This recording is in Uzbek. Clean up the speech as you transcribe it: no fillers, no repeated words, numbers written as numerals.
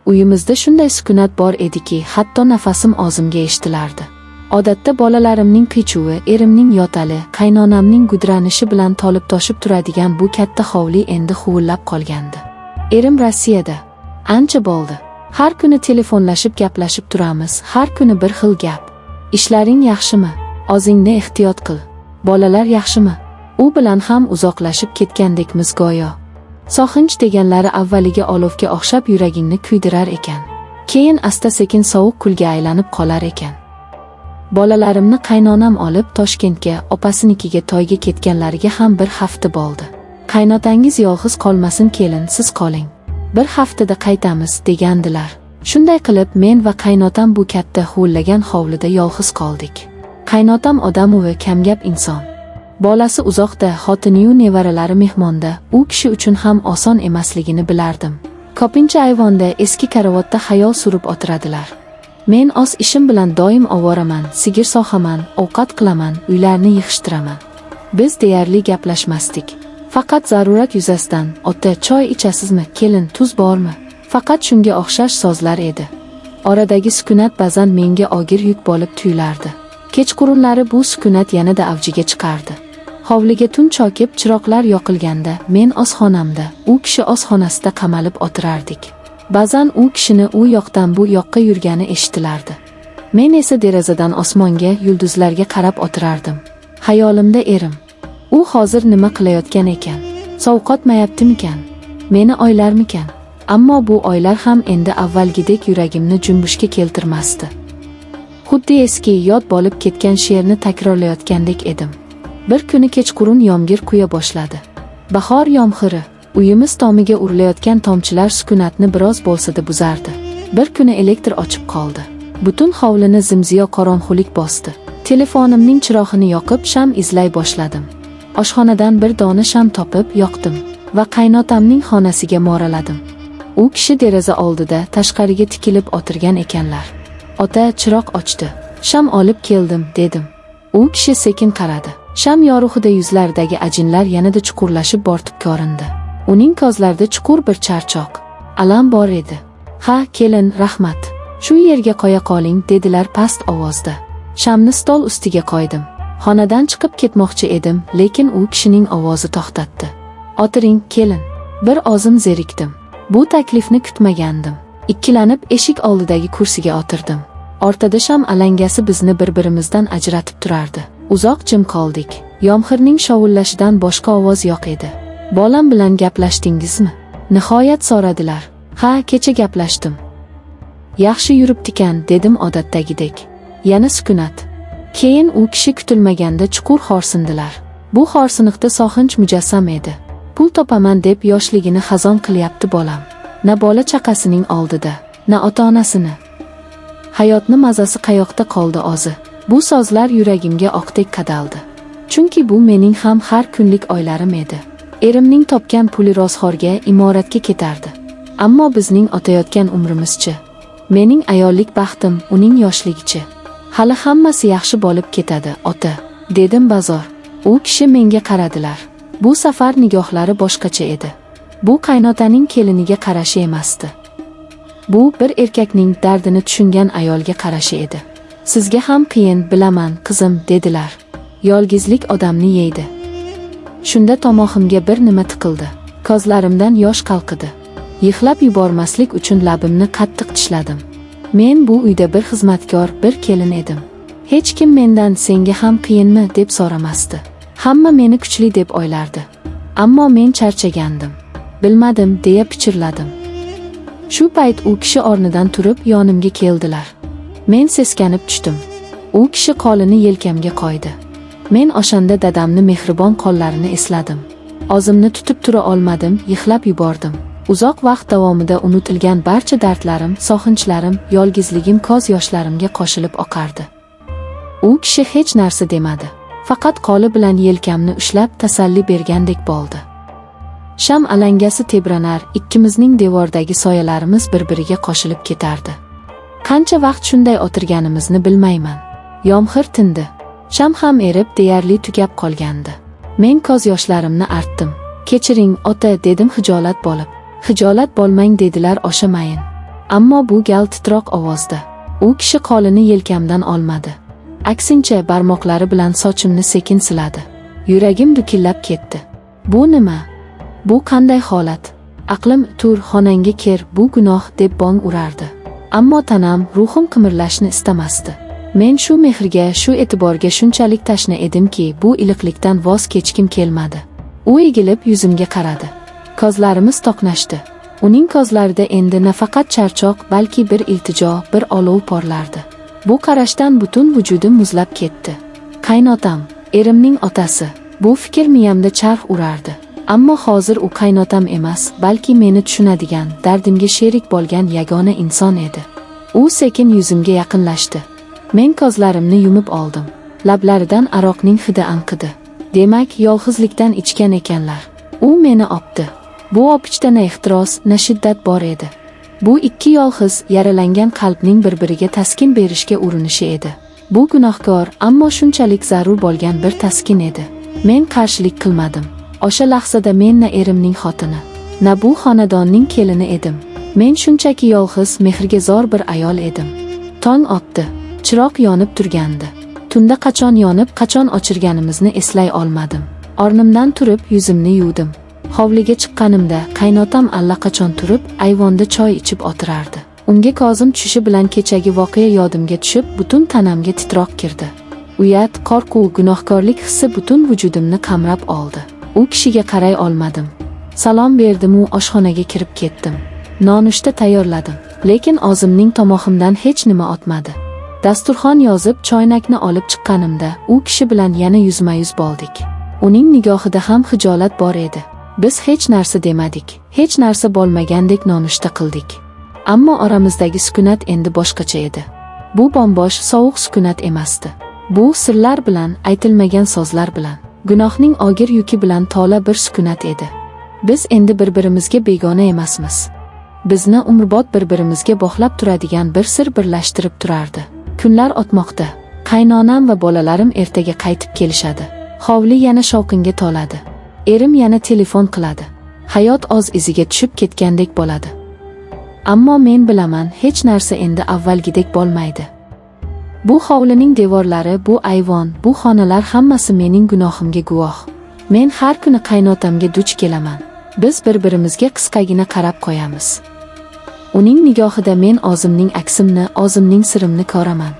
Uyimizda shunday sukunat bor ediki, hatto nafasim ozimga eshitilardi. Odatda bolalarimning qiy-chuvi, erimning yo'tali, qaynonamning gudranishi bilan to'lib-toshib turadigan bu katta hovli endi huvillab qolgandi. Erim Rossiyada. Ancha bo'ldi. Har kuni telefonlashib gaplashib turamiz, har kuni bir xil gap. Ishlaring yaxshimi? O'zingni ehtiyot qil. Bolalar yaxshimi? U bilan ham uzoqlashib ketgandekmiz go'yo. Sog'inch deganlari avvaliga olovga o'xshab yuragingni kuydirar ekan. Keyin asta-sekin sovuq kulga aylanib qolar ekan. Bolalarimni qaynonam olib Toshkentga, opasinikiga to'yga ketganlariga ham bir hafta bo'ldi. Qaynotangiz yolg'iz qolmasin, kelin, siz qoling. Bir haftada qaytamiz degandilar. Shunday qilib men va qaynotam bu katta huvillagan hovlida yolg'iz qoldik. Qaynotam odamovi kamgap inson. Bolasi uzoqda, xotiniyu nevaralari mehmonda, u kishi uchun ham oson emasligini bilardim. Ko'pincha ayvonda eski karavotda xayol surib o'tiradilar. Men o'z ishim bilan doim ovoraman, sigir sog'aman, ovqat qilaman, uylarni yig'ishtiraman. Biz deyarli gaplashmasdik. Faqat zarurat yuzasidan, ota, choy ichasizmi, kelin, tuz bormi? Faqat shunga o'xshash so'zlar edi. Oradagi sukunat ba'zan menga og'ir yuk bo'lib tuyulardi. Kechqurunlari bu sukunat yanada avjiga chiqardi. Hovliga tun cho'kib, chiroqlar yoqilganda men o'z xonamda, u kishi o'z xonasida qamalib o'tirardik. Ba'zan u kishini u yoqdan bu yoqqa yurgani eshitilardi. Men esa derazadan osmonga, yulduzlarga qarab o'tirardim. Xayolimda erim. U hozir nima qilayotgan ekan? Sovqotmayaptimikan? Meni o'ylarmikan? Ammo bu o'ylar ham endi avvalgidek yuragimni junbushga keltirmasdi. Xuddi eski yod bo'lib ketgan she'rni takrorlayotgandek edim. Bir kuni kechqurun yomg'ir quya boshladi. Bahor yomg'iri. Uyimiz tomiga urilayotgan tomchilar sukunatni biroz bo'lsa-da buzardi. Bir kuni elektr o'chib qoldi. Butun hovlini zimziyo qorong'ulik bosdi. Telefonimning chirog'ini yoqib, sham izlay boshladim. Oshxonadan bir dona sham topib, yoqdim va qaynotamning xonasiga mo'raladim. U kishi deraza oldida tashqariga tikilib o'tirgan ekanlar. Ota, chiroq o'chdi. Sham olib keldim, dedim. U kishi sekin qaradi. Sham yorug'ida yuzlaridagi ajinlar yanada chuqurlashib bortib ko'rindi. Uning ko'zlarida chuqur bir charchoq, alam bor edi. Ha, kelin, rahmat. Shu yerga qo'ya qoling, dedilar past ovozda. Shamni stol ustiga qo'ydim. Xonadan chiqib ketmoqchi edim, lekin u kishining ovozi to'xtatdi. O'tiring, kelin. Bir ozim zerikdim. Bu taklifni kutmagandim. Ikkilanib eshik oldidagi kursiga o'tirdim. O'rtada sham alangasi bizni bir-birimizdan ajratib turardi. Uzoq jim qoldik. Yomg'irning shovullashidan boshqa ovoz yo'q edi. Bolam bilan gaplashdingizmi? Nihoyat so'radilar. Ha, kecha gaplashdim. Yaxshi yuribdikan, dedim odatdagidek. Yana sukunat. Keyin u kishi kutilmaganda chuqur xo'rsindilar. Bu xo'rsiniqda sog'inch mujassam edi. Pul topaman deb yoshligini xazon qilyapti bolam. Na bola chaqasining oldida, na ota-onasini. Hayotni mazasi qayoqda qoldi o'zi? Bu so'zlar yuragimga o'qdek qadaldi. Chunki bu mening ham har kunlik o'ylarim edi. Erimning topgan puli ro'zg'orga, imoratga ketardi. Ammo bizning o'tayotgan umrimizchi? Mening ayollik baxtim, uning yoshligichi. Hali hammasi yaxshi bo'lib ketadi, ota, dedim bazo'r. U kishi menga qaradilar. Bu safar nigohlari boshqacha edi. Bu qaynotaning keliniga qarashi emasdi. Bu bir erkakning dardini tushungan ayolga qarashi edi. Sizga ham qiyin, bilaman, qizim, dedilar. Yolg'izlik odamni yeydi. Shunda tomog'imga bir nima tiqildi. Ko'zlarimdan yosh qalqidi. Yig'lab yubormaslik uchun labimni qattiq tishladim. Men bu uyda bir xizmatkor, bir kelin edim. Hech kim mendan senga ham qiyinmi deb so'ramasdi. Hamma meni kuchli deb o'ylardi. Ammo men charchagandim. Bilmadim, deya pichirladim. Shu payt u kishi o'rnidan turib yonimga keldilar. Men seskanib tushdim. U kishi qo'lini yelkamga qo'ydi. Men o'shanda dadamni mehribon qo'llarini esladim. O'zimni tutib tura olmadim, yig'lab yubordim. Uzoq vaqt davomida unutilgan barcha dardlarim, sog'inchlarim, yolg'izligim ko'z yoshlarimga qo'shilib oqardi. U kishi hech narsa demadi. Faqat qo'li bilan yelkamni ushlab tasalli bergandek bo'ldi. Sham alangasi tebranar, ikkimizning devordagi soyalarimiz bir-biriga qo'shilib ketardi. Qancha vaqt shunday o'tirganimizni bilmayman. Yomg'ir tindi. Sham ham erib deyarli tugab qolgandi. Men ko'z yoshlarimni artdim. Kechiring, ota, dedim xijolat bo'lib. Xijolat bo'lmang, dedilar osha mayin. Ammo bu gal titroq ovozda. U kishi qo'lini yelkamdan olmadi. Aksincha barmoqlari bilan sochimni sekin siladi. Yuragim dukillab ketdi. Bu nima? Bu qanday holat? Aqlim tur, xonangga kir, bu gunoh deb bong urardi. Ammo tanam, ruhim qimirlashni istamasdi. Men shu mehrga, shu e'tiborga shunchalik tashna edimki, bu iliqlikdan voz kechkim kelmadi. U egilib yuzimga qaradi. Ko'zlarimiz to'qnashdi. Uning ko'zlarida endi nafaqat charchoq, balki bir iltijo, bir olov porlardi. Bu qarashdan butun vujudim muzlab ketdi. Qaynotam, erimning otasi. Bu fikr miyamda charx urardi. Ammo hozir u qaynotam emas, balki meni tushunadigan, dardimga sherik bo'lgan yagona inson edi. U sekin yuzimga yaqinlashdi. Men ko'zlarimni yumib oldim. Lablaridan aroqning hidi anqidi. Demak, yolg'izlikdan ichgan ekanlar. U meni opdi. Bu opichda na ehtiros, na shiddat bor edi. Bu ikki yolg'iz, yaralangan qalbning bir-biriga taskin berishga urinishi edi. Bu gunohkor, ammo shunchalik zarur bo'lgan bir taskin edi. Men qarshilik qilmadim. O'sha lahzada men na erimning xotini, na bu xonadonning kelini edim. Men shunchaki yolg'iz, mehrga zor bir ayol edim. Tong otdi. Chiroq yonib turgandi. Tunda qachon yonib, qachon o'chirganimizni eslay olmadim. O'rnimdan turib, yuzimni yuvdim. Hovliga chiqqanimda qaynotam allaqachon turib, ayvonda choy ichib o'tirardi. Unga ko'zim tushishi bilan kechagi voqea yodimga tushib, butun tanamga titroq kirdi. Uyat, qo'rquv, gunohkorlik hissi butun vujudimni qamrab oldi. U kishiga qaray olmadim. Salom berdim-u oshxonaga kirib ketdim. Nonushta tayyorladim, lekin o'zimning tomog'imdan hech nima o'tmadi. Dasturxon yozib, choynakni olib chiqqanimda u kishi bilan yana yuzma-yuz bo'ldik. Uning nigohida ham xijolat bor edi. Biz hech narsa demadik, hech narsa bo'lmagandek nonushta qildik. Ammo oramizdagi sukunat endi boshqacha edi. Bu bombosh, sovuq sukunat emasdi. Bu sirlar bilan, aytilmagan so'zlar bilan, gunohning og'ir yuki bilan to'la bir sukunat edi. Biz endi bir-birimizga begona emasmiz. Bizni umrbod bir-birimizga bog'lab turadigan bir sir birlashtirib turardi. Kunlar o'tmoqda. Qaynonam va bolalarim ertaga qaytib kelishadi. Hovli yana shovqinga to'ladi. Erim yana telefon qiladi. Hayot o'z iziga tushib ketgandek bo'ladi. Ammo men bilaman, hech narsa endi avvalgidek bo'lmaydi. Bu hovlining devorlari, bu ayvon, bu xonalar hammasi mening gunohimga guvoh. Men har kuni qaynotamga duch kelaman. Biz bir-birimizga qisqagina qarab qo'yamiz. Uning nigohida men o'zimning aksimni, o'zimning sirimni ko'raman.